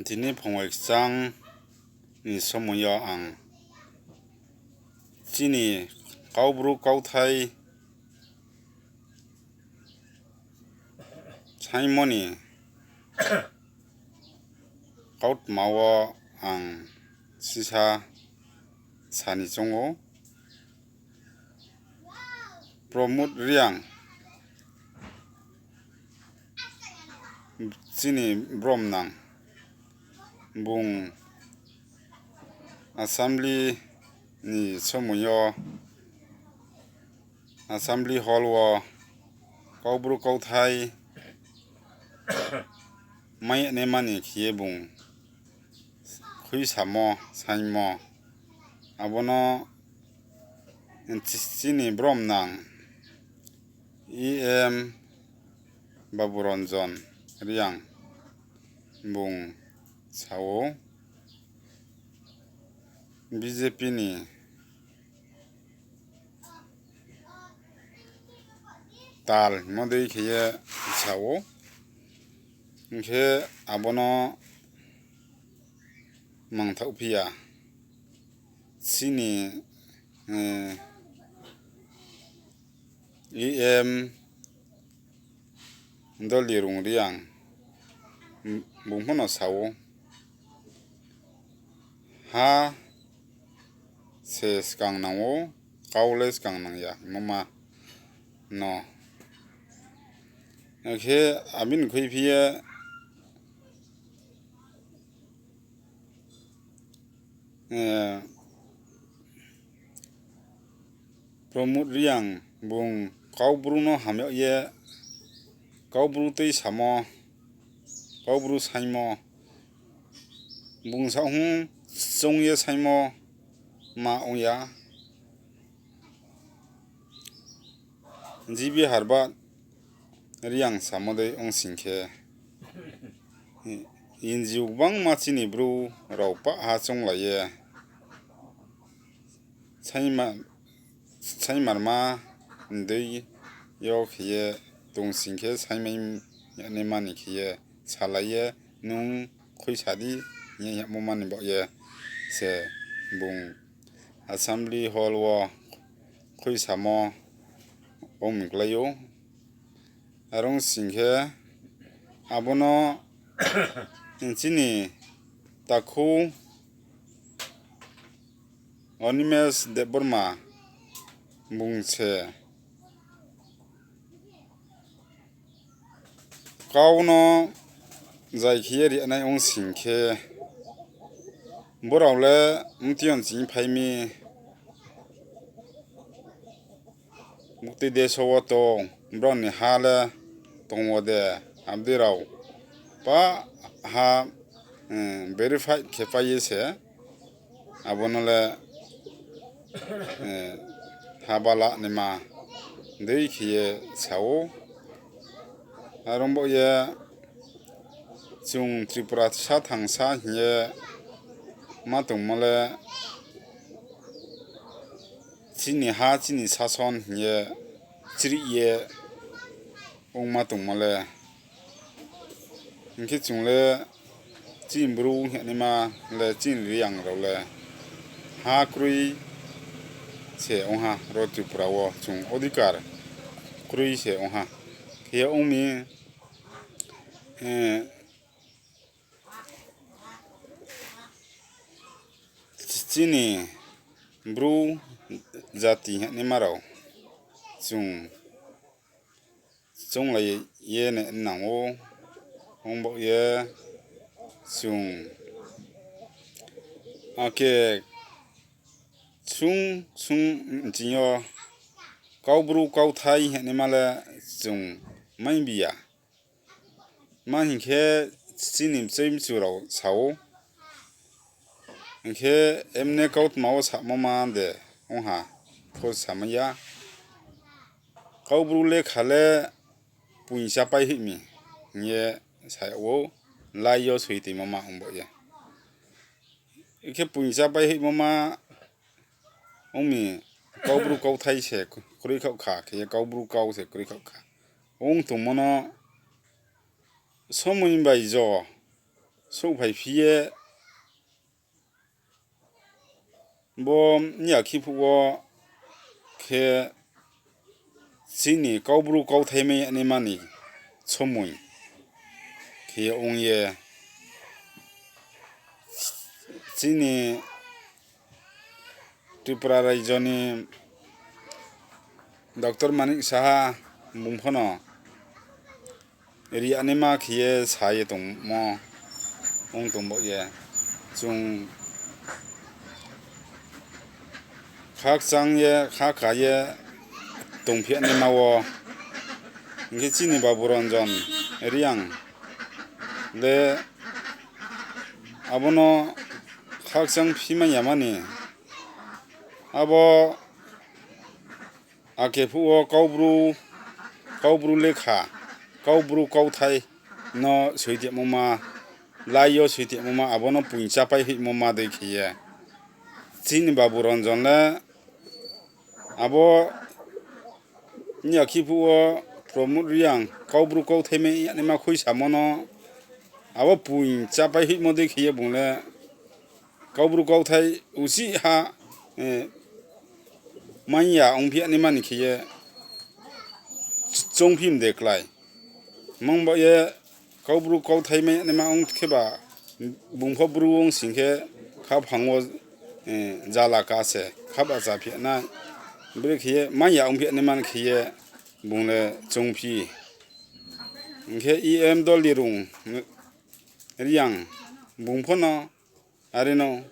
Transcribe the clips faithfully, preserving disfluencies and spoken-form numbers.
Tini phungai kchang ni somoing yo ang chini Kaubru kauthai saingmo ni kautma wo ang sisa sa ni choung ou. Pramod Reang, chini bromnang, bung assembly ni somoing yo, assembly hall wo Kaubru kauthai mai ya naima ni khe ye bung khuisamo, saingmo. Abo no chini bromnang E M Baburanjan Reang bung sa ou, B J P ni tal hingmo dei khe ye sa ou. Hing khe abo no mangthaohphi ya. Chini, eh, E M Dolirung Reang, bung pho no sa ou, ha se skang nang ou, kau le skang nang ya hingmo ma no. Akhe abini khuiphi ye, eh, Pramod Reang bung Kaubru no hamyag ye, Kaubru tui samo, Kaubru saingmo, bung saohhung choung ye saingmo ma ong ya. G B Harbat Reang samo dei ong sing khe, N G O gbangma chini Bru rao pah ha chounglai ye, saingmarma dei yo khe ye tong sing khe, saingmai ya naima ni khe ye salai ye, nung khuisa di hing ye hingmo ma ni baoh ye se bung assembly hall wo khuisamo ong mi klái ou. Are ong sing khe abo no chini takhu Animesh Debbarma bung se kau no zai khe ye ri nai ong sing khe, brao le mtui yo nching phai mi, buktui deso wo tong, brao ni ha le tong wo de, abo dei rao pah ha, eh, verified khe pai ye se, abo no le, eh, ha bala naima dei khe ye sa ou. Are ong baoh ye chung Tripura sa thangsa hing ye ma tongmo le, chini ha chini sason hing ye chrih ye ongma tongmo le, hing khe chung le chini Bru hing ye naima le chini Reang rao le ha kroi se ong ha, ro Tripura wo chung odhikar kroi se ong ha. Khe ye ong mi, eh, chini Bru jati hing ye naima rao chung chounglai ye nang ou, ong baoh ye chung, akhe sung sung nching yo Kaubru kauthai hing ye naima le chung mai bi ya. Ma hing khe chini mchoi mchu rao sa ou. Hing khe emne kautma wo samo ma de ong ha, pho samai ya. Kaubru lekha le poing chápai hoih mi hing ye sa yag ou, lai yo soi toimo ma ong baoh ye. Hing khe poing chápai hoihmo ma ong mi, Kaubru kauthai se kroi khaoh kha, khe ye Kaubru kau se kroi khaoh kha. Ong tongmo no somoing bai jo souhphaiphi ye, bo ni yakhe phuh wo khe chini Kaubru kauthai mai yanaima ni somoi khe ye ong ye, chini Tripura raijo ni Doctor Manik Saha bung pho no ri yanaima khe ye sa ye tongmo ong tong baoh ye, chung khakchang ye, khaka ye tongphi yanaima wo, hing khe chini Babu Ranjan Reang le abo no khakchang phi mai ya mani, abo ake phuh wo Kaubru, Kaubru lekha, Kaubru kauthai no soitemo ma, lai yo soitemo ma, abo no poing chápai hoihmo ma dei khe ye, chini Babu Ranjan le abo ni yakhe phuh wo Pramod Reang Kaubru kauthai mai yanaima khuisamo no abo poing chápai hoihmo dei khe ye bung le Kaubru kauthai uchih ha, eh, mai ya ongphi yanaima ni khe ye ch-, choungphi mde klái. Mang baoh ye Kaubru kauthai mai yanaima ong kheba, bung pho Bru ong sing khe khaphang wo, eh, jala ka se, khaba chaphi nai. Brekhe ye mai ya ongphi yanaima ni khe ye bung le choungphi. Hing khe E M Dolirung Reang bung pho no are no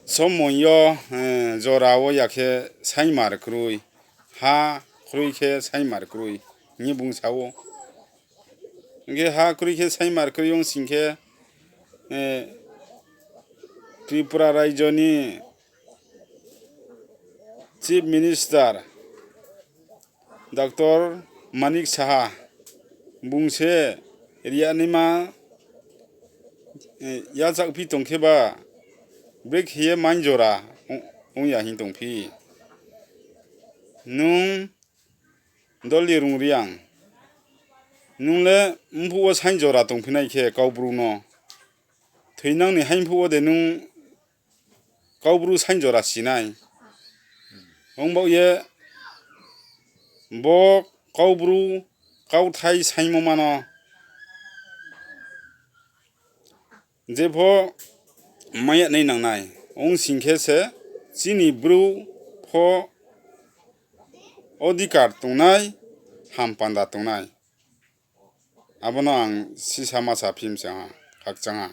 somoi yo, eh, jora wo ya khe saingmar kroi, ha kroi khe saingmar kroi hing ye bung sa ou. Hing khe ha kroi khe saingmar kroi ong sing khe, eh, Tripura raijo ni Chief Minister Doctor Manik Saha bung se ri yanaima, eh, yachakphi tong kheba, brekhe ye mai jora ong, ong ya hing tongphi. Nung Dolirung Reang, nung le mphuh wo saing jora tongphi nai khe Kaubru no, thoinang ni haing phuh wo de nung Kaubru saing jora si nai? Ong baoh ye bo Kaubru kauthai saingmo ma no jepho mai ya nai nang nai. Ong sing khe se chini Bru pho odhikar tongnai, hampanda tongnai. Abo no ang sisa ma sa phim se ha, khakchang ha.